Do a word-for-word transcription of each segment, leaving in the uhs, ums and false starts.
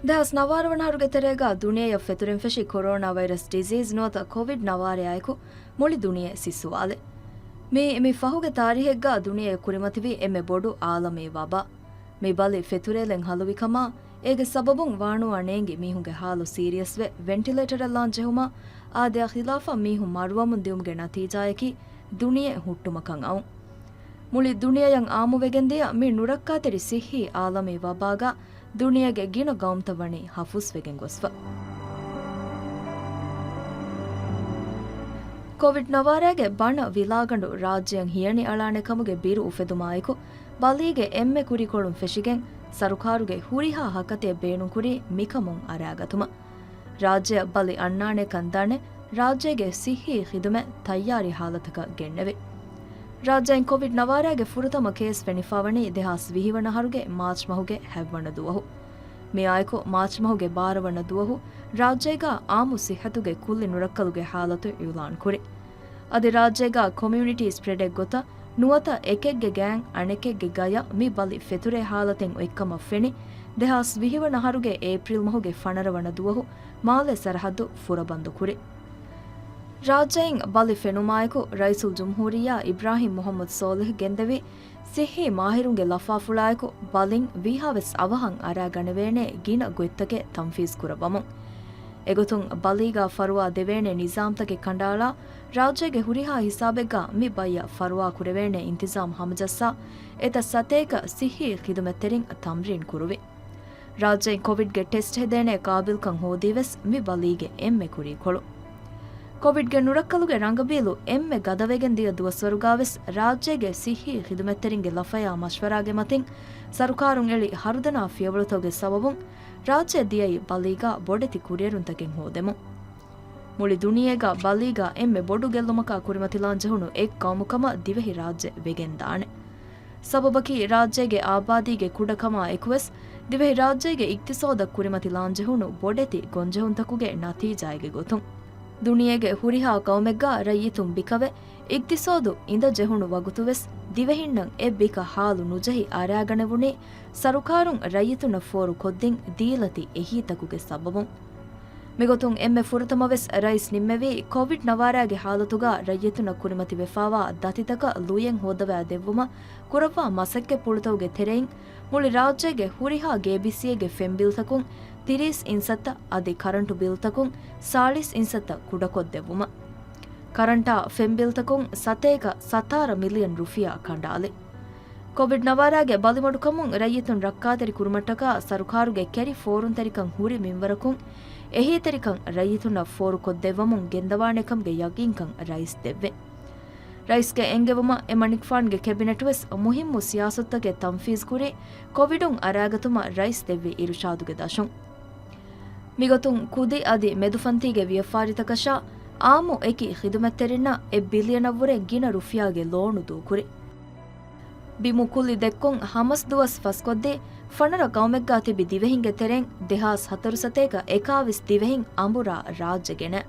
ދެހާސް ނަވާރަ ވަނަ އަހަރުގެ ތެރޭގަ ދުނިޔެއަށް ފެތުރެން ފެށި ކޮރޯނާ ވައިރަސް ޑިޒީޒް ނުވަތަ ކޮވިޑް ނަވާރައާއެކު މުޅި ދުނިޔެ ސިއްސުވާލެ. މީ މި ފަހުގެ ތާރީހެއްގަ ދުނިޔެއަށް ކުރިމަތިވި އެންމެ ބޮޑު އާލަމީ ވަބާ. މި ބަލި ފެތުރޭލެން ހަލުވިކަމާ، އޭގެ ސަބަބުން ވާނުވާ ނޭނގި މީހުންގެ ހާލު ސީރިއަސްވެ، ވެންޓިލޭޓަރަށް ލާން ޖެހުމާ، އާދަޔާ ޚިލާފަށް މީހުން މަރުވަމުން ދިއުމުގެ ނަތީޖާޔަކީ ދުނިޔެ ހުއްޓުމަކަށް އައުން. މުޅި ދުނިޔެއަށް އާއްމުވެގެންދިޔަ މި ނުރައްކާތެރި ސިއްހީ އާލަމީ ވަބާގަ ދުނިޔޭގެ ގިނަ ގައުމުތައް ވަނީ ހަފުސްވެގެން ގޮސްފަ. ކޮވިޑް ނަވާރައިގެ ބަނަ ވިލާގަނޑު ރާއްޖެއަށް ހިޔަނި އަޅާނެ ކަމުގެ ބިރު އުފެދުމާއެކު، ބަލީގެ އެންމެ ކުރީކޮޅުން ފެށިގެން، ސަރުކާރުގެ ހުރިހާ ހަކަތައެއް ބޭނުންކުރީ މިކަމުން އަރާގަތުމަށް. ރާއްޖެއަށް ބަލި އަންނާނެކަން ދަނެ، ރާއްޖޭގެ ސިއްހީ ޚިދުމަތް ތައްޔާރީ ހާލަތަކަށް ގެންނެވި. ރާއްޖެއިން ކޮވިޑް ނަވާރައިގެ ފުރަތަމަ ކޭސް ފެނިފާވަނީ ދެހާސް ވިހި ވަނަ އަހަރުގެ މާޗް މަހުގެ ހަތްވަނަ ދުވަހު. މިއާއެކު މާޗް މަހުގެ ބާރަ ވަނަ ދުވަހު ރާއްޖޭގަ އާއްމު ސިއްހަތުގެ ކުއްލި ނުރައްކަލުގެ ހާލަތު އިއުލާން ކުރި. އަދި ރާއްޖޭގަ ކޮމިއުނިޓީ ސްޕްރެޑެއް ގޮތަށް ނުވަތަ އެކެއްގެ ގާތް އަނެކެއްގެ ގަޔަށް މި ބަލި ފެތުރޭ ހާލަތެއް އޮތްކަމަށް ފެނި، ދެހާސް ވިހި ވަނަ އަހަރުގެ އޭޕްރިލް މަހުގެ ފަނަރަ ވަނަ ދުވަހު މާލެ ސަރަހައްދު ފުރަބަންދު ކުރި. ރާއްޖެއިން ބަލި ފެނުމާއެކު، ރައީސުލްޖުމްހޫރިއްޔާ އިބްރާހިމް މުޙައްމަދު ސޯލިހް ގެންދެވި، ސިއްހީ މާހިރުންގެ ލަފާފުޅާއެކު ބަލިން ވީހާވެސް އަވަހަށް އަރާގަނެވޭނޭ ގިނަ ގޮތްތަކެއް ތަންފީޒު ކުރައްވަމުން. އެގޮތުން ބަލީގަ ފަރުވާ ދެވޭނެ ނިޒާމްތަކެއް ކަނޑައަޅާ، ރާއްޖޭގެ ހުރިހާ ހިސާބެއްގަ މި ބައްޔަށް ފަރުވާ ކުރެވޭނެ އިންތިޒާމް ހަމަޖައްސާ، އެތައް ސަތޭކަ ސިއްހީ ޚިދުމަތްތެރިން ތަމްރީން ކުރުވި. ރާއްޖެއިން ކޮވިޑްގެ ޓެސްޓް ހެދޭނެ ޤާބިލްކަން ހޯދީވެސް މި ބަލީގެ އެންމެ ކުރީކޮޅު. ކޮވިޑްގެ ނުރައްކަލުގެ ރަނގަބީލު އެންމެ ގަދަވެގެން ދިޔަ ދުވަސްވަރުގާވެސް ރާއްޖޭގެ ސިއްހީ ޚިދުމަތްތެރިންގެ ލަފަޔާ މަޝްވަރާގެ މަތިން ސަރުކާރުން އެޅި ހަރުދަނާ ފިޔަވަޅުތަކުގެ ސަބަބުން ރާއްޖެ ދިޔައީ ބަލީގާ ބޮޑެތި ކުރިއެރުންތަކެއް ހޯދެމުން. މުޅި ދުނިޔޭގާ ބަލީގާ އެންމެ ބޮޑު ގެއްލުމަކާ ކުރިމަތިލާން ޖެހުނު އެއް ޤައުމުކަމަށް ދިވެހި ރާއްޖެ ވެގެންދާނެ. ސަބަބަކީ ރާއްޖޭގެ އާބާދީގެ ކުޑަކަމާ އެކުވެސް، ދިވެހިރާއްޖޭގެ އިޤްތިޞާދަށް ކުރިމަތިލާންޖެހުނު ބޮޑެތި ގޮންޖެހުންތަކުގެ ނަތީޖާއެއްގެ ގޮތުން. ދުނިޔޭގެ ހުރިހާ ޤައުމެއްގާ ރައްޔިތުން ބިކަވެ، އިޤްތިޞާދު އިނދަ ޖެހުނު ވަގުތުވެސް، ދިވެހިންނަށް އެ ބިކަ ހާލު ނުޖެހި އަރާގަނެވުނީ، ސަރުކާރުން ރައްޔިތުންނަށް ފޯރު ކޮށްދިން ދީލަތި އެހީތަކުގެ ސަބަބުން. މިގޮތުން އެންމެ ފުރަތަމަވެސް ރައީސް ނިންމެވީ ކޮވިޑް ނަވާރާގެ ހާލަތުގަ ރައްޔިތުންނަށް ކުރިމަތިވެފާވާ ދަތިތަކަށް ލުޔެއް ހޯއްދަވާ ދެއްވުމަށް ކުރައްވާ މަސައްކަތްޕުޅުތަކުގެ ތެރެއިން މުޅި ރާއްޖޭގެ ހުރިހާ ގޭބިސީއެއްގެ ފެން ބިލްތަކުން ތިރީސް އިންސައްތަ އަދި ކަރަންޓު ބިލްތަކުން ސާޅީސް އިންސައްތަ ކުޑަކޮށްދެއްވުމަށް. ކަރަންޓާ ފެން ބިލްތަކުން ސަތޭކަ ސަތާރަ މިލިއަން ރުފިޔާ ކަނޑާލި. ކޮވިޑް ނަވާރާގެ ބަލިމަޑުކަމުން ރައްޔިތުން ރައްކާތެރި ކުރުމަށްޓަކާ ސަރުކާރުގެ ކެރި ފޯރުންތެރިކަން ހުރި މިންވަރަކުން އެހީތެރިކަން ރައްޔިތުންނަށް ފޯރުކޮށްދެއްވަމުން ގެންދަވާނެކަމުގެ ޔަގީންކަން ރައީސް ދެއްވި. ރައީސްގެ އެންގެވުމަށް އެމަނިކުފާނުގެ ކެބިނެޓުވެސް މުހިއްމު ސިޔާސަތުތަކެއް ތަންފީޒުކުރީ ކޮވިޑުން އަރާގަތުމަށް ރައީސް ދެއްވި އިރުޝާދުގެ ދަށުން. މިގޮތުން ކުދި އަދި މެދުފަންތީގެ ވިޔަފާރިތަކަށާ އާއްމު އެކި ޚިދުމަތްތެރިންނަށް އެއް ބިލިއަނަށްވުރެ ގިނަ ރުފިޔާގެ ލޯނު ދޫކުރި. ބިމު ކުއްލި ދެއްކުން ހަމަސް ދުވަސް ފަސްކޮށްދީ، ފަނަރަ ޤައުމެއްގާ ތިބި ދިވެހިންގެ ތެރެއިން ދެހާސް ހަތަރު ސަތޭކަ އެކާވީސް ދިވެހިން އަނބުރާ ރާއްޖެ ގެނައި.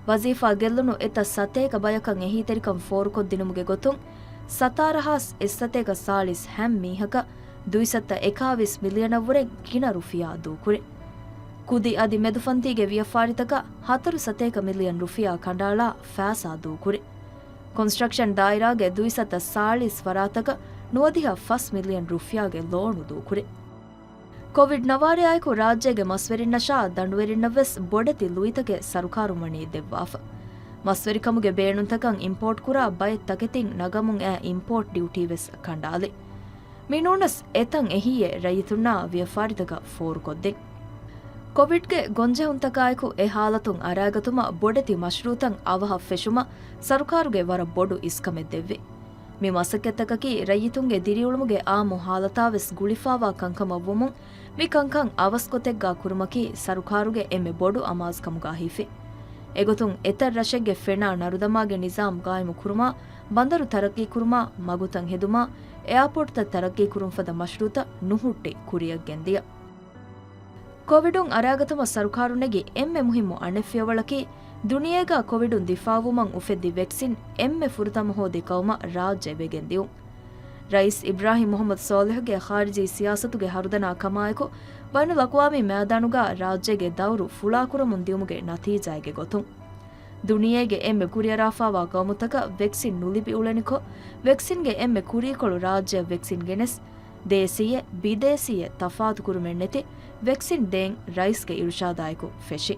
ވަޒީފާ ގެއްލުނު އެތައް ސަތޭކަ ބަޔަކަށް އެހީތެރިކަން ފޯރުކޮށްދިނުމުގެ ގޮތުން، ސަތާރަ ހާސް އެއްސަތޭކަ ސާޅީސް ހަ މީހަކަށް ދުއިސައްތަ އެކާވީސް މިލިއަނަށްވުރެ ގިނަ ރުފިޔާ ދޫކުރި. ކުދި އަދި މެދުފަންތީގެ ވިޔަފާރިތަކަށް ހަތަރު ސަތޭކަ މިލިއަން ރުފިޔާ ކަނޑައަޅާ ފައިސާ ދޫކުރި. ކޮންސްޓްރަކްޝަން ދާއިރާގެ ދުއިސައްތަ ސާޅީސް ފަރާތަކަށް ނުވަދިހަ ފަސް މިލިއަން ރުފިޔާގެ ލޯނު ދޫކުރި. ކޮވިޑް ނަވާރައާއެކު ރާއްޖޭގެ މަސްވެރިންނަށާ ދަނޑުވެރިންނަށްވެސް ބޮޑެތި ލުއިތަކެއް ސަރުކާރުން ވަނީ ދެއްވާފަ. މަސްވެރިކަމުގެ ބޭނުންތަކަށް އިމްޕޯޓް ކުރާ ބައެއް ތަކެތިން ނަގަމުން އައި އިމްޕޯޓް ޑިއުޓީވެސް ކަނޑާލި. މިނޫނަސް އެތަން އެހީއެއް ރައްޔިތުންނާ ވިޔަފާރިތަކަށް ފޯރުކޮށްދިން. ކޮވިޑްގެ ގޮންޖެހުންތަކާއެކު އެ ހާލަތުން އަރާގަތުމަށް ބޮޑެތި މަޝްރޫއުތައް އަވަހަށް ފެށުމަށް ސަރުކާރުގެ ވަރަށް ބޮޑު އިސްކަމެއް ދެއްވި. މި މަސައްކަތްތަކަކީ ރައްޔިތުންގެ ދިރިއުޅުމުގެ އާއްމު ހާލަތާވެސް ގުޅިފާވާ ކަންކަމަށްވުމުން، މި ކަންކަން އަވަސްގޮތެއްގާ ކުރުމަކީ ސަރުކާރުގެ އެންމެ ބޮޑު އަމާޒުކަމުގާ ހިފި. އެގޮތުން އެތައް ރަށެއްގެ ފެނާ ނަރުދަމާގެ ނިޒާމް ގާއިމުކުރުމާ، ބަނދަރު ތަރައްގީކުރުމާ، މަގުތައް ހެދުމާ، އެއާޕޯޓްތައް ތަރައްގީކުރުން ފަދަ މަޝްރޫއުތައް ނުހުއްޓި ކުރިއަށްގެންދިޔަ. ކޮވިޑުން އަރާގަތުމަށް ސަރުކާރު ނެގި އެންމެ މުހިއްމު އަނެއް ފިޔަވަޅަކީ، ދުނިޔޭގާ ކޮވިޑުން ދިފާއުވުމަށް އުފެއްދި ވެކްސިން އެންމެ ފުރަތަމަ ހޯދި ޤައުމަށް ރާއްޖެ ވެގެންދިއުން. ރައީސް އިބްރާހިމް މުޙައްމަދު ޞާލިޙުގެ ޚާރިޖީ ސިޔާސަތުގެ ހަރުދަނާ ކަމާއެކު، ބައިނަލްއަޤްވާމީ މައިދާނުގަ ރާއްޖޭގެ ދައުރު ފުޅާކުރަމުން ދިޔުމުގެ ނަތީޖާއެއްގެ ގޮތުން، ދުނިޔޭގެ އެންމެ ކުރިއަރާފާވާ ގައުމުތަކަށް ވެކްސިން ނުލިބި އުޅެނިކޮށް، ވެކްސިންގެ އެންމެ ކުރީކޮޅު ރާއްޖެއަށް ވެކްސިން ގެނެސް، ދޭސީއެއް، ބިދޭސީއެއް ތަފާތުކުރުމެއް ނެތި ވެކްސިން ދޭން ރައީސްގެ އިރުޝާދާއެކު ފެށި.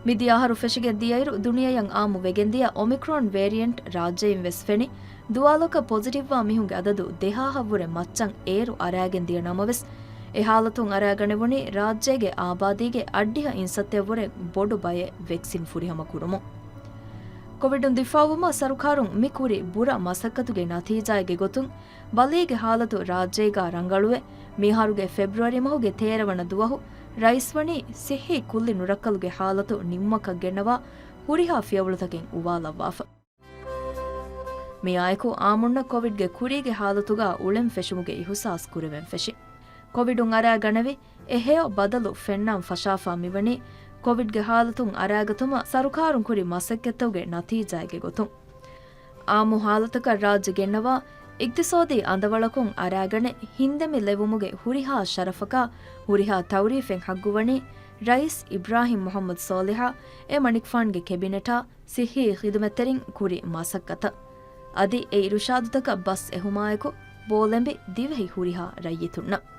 މިދިޔަ އަހަރު ފެށިގެން ދިޔައިރު، ދުނިޔެއަށް އާއްމު ވެގެންދިޔަ އޮމިކްރޮން ވޭރިއެންޓް ރާއްޖެއިން ވެސް ފެނި، ދުވާލަކަށް ޕޮޒިޓިވްވާ މީހުންގެ އަދަދު ދެހާހަށްވުރެ މައްޗަށް އޭރު އަރާގެން ދިޔަ ނަމަވެސް، އެ ހާލަތުން އަރާގަނެވުނީ ރާއްޖޭގެ އާބާދީގެ އަށްޑިހަ އިންސައްތައަށްވުރެ ބޮޑު ބައެއް ވެކްސިން ފުރިހަމަ ކުރުމުން. ކޮވިޑުން ދިފާއުވުމަށް ސަރުކާރުން މި ކުރި ބުރަ މަސައްކަތުގެ ނަތީޖާއެއްގެ ގޮތުން، ބަލީގެ ހާލަތު ރާއްޖޭގަ ރަނގަޅުވެ، މިއަހަރުގެ ފެބްރުއަރީ މަހުގެ ތޭރަ ވަނަ ދުވަހު ރައީސް ވަނީ ސިއްހީ ކުއްލި ނުރައްކަލުގެ ހާލަތު ނިންމުމަކަށް ގެންނަވާ ހުރިހާ ފިޔަވަޅުތަކެއް އުވާލައްވާފަ. މިއާއެކު އާއްމުންނަށް ކޮވިޑްގެ ކުރީގެ ހާލަތުގަ އުޅެން ފެށުމުގެ އިހުސާސް ކުރެވެން ފެށި. ކޮވިޑުން އަރާގަނެވި، އެ ހެޔޮ ބަދަލު ފެންނާން ފަށާފާ މިވަނީ، ކޮވިޑްގެ ހާލަތުން އަރާގަތުމަށް ސަރުކާރުން ކުރި މަސައްކަތްތަކުގެ ނަތީޖާއެއްގެ ގޮތުން. އާއްމު ހާލަތަކަށް ރާއްޖެ ގެންނަވާ، އިގްތިސޯދީ އަނދަވަޅަކުން އަރާގަނެ، ހިންދެމި ލެވުމުގެ ހުރިހާ ޝަރަފަކާ، ހުރިހާ ތައުރީފެއް ހައްގުވަނީ، ރައީސް އިބްރާހިމް މުޙައްމަދު ޞާލިޙާ، އެ މަނިކުފާނުގެ ކެބިނެޓާ، ސިއްހީ ޚިދުމަތްތެރިން ކުރި މަސައްކަތަށް. އަދި އެ އިރުޝާދުތަކަށް ބަސް އެހުމާއެކު ބޯލެނބި ދިވެހި ހުރިހާ ރައްޔިތުންނަށް.